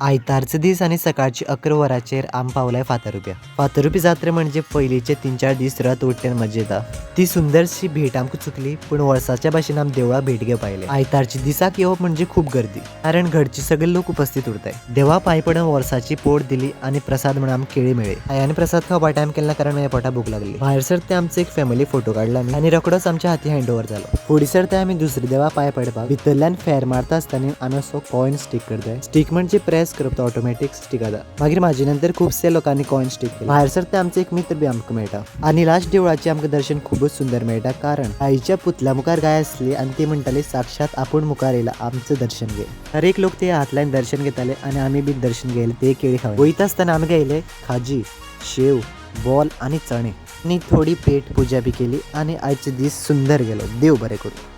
आयतारचो दीस आनी सकाळची 11 वरांचेर आमी पावले फातरुप्या. फातरुपी जात्रा म्हणजे पयलींचे 3-4 दीस रथ ओडटे मजा येता. ती सुंदरशी भेट आमकां चुकली, पूण वर्साच्या भाशेन आमी देवळा भेट घेवपा आयले. आयतारच्या दिसाक येवप म्हणजे खूब गर्दी, कारण घरचे सगळे लोक उपस्थित उरताय. देवा पांय पडून वर्साची पोट दिली आनी प्रसाद म्हणून आमकां केळी मेळ्ळी. आनी प्रसाद खावपा टायम केला, कारण म्हाज्या पोटा भूक लागली. भायर सर ते आमचो एक फॅमिली फोटो काडला आमी आनी रोकडोच आमच्या हाती हँड ओवर जालो. फुडें सर ते आमी दुसरे देवा पांय पडपाक भितरल्यान फेर मारता आसतना आमी असो कॉयन स्टीक करताय. स्टीक म्हणजे प्रेस करप, तो ऑटोमॅटीक स्टीक जाता. मागीर म्हाजे नंतर खुबशे लोकांनी कॉयन स्टीक केले. भायर सर ते आमचे एक मित्र बी आमकां मेळटा आनी लास्ट देवळाचे आमकां दर्शन खूबच सुंदर मेळटा, कारण आईच्या पुतळ्या मुखार गाय आसली आनी ती म्हणटाली, साक्षात आपूण मुखार येयला, आमचं दर्शन घे. हर एक लोक ते हातल्यान दर्शन घेताले आनी आमी बी दर्शन घेयले. ते केळी खावन वयता आसतना आमी घेयले खाजी, शेव, बॉल आनी चणे आनी थोडी पेट पुजा बी केली आनी आयचे दीस सुंदर गेलो. देव बरें करूं.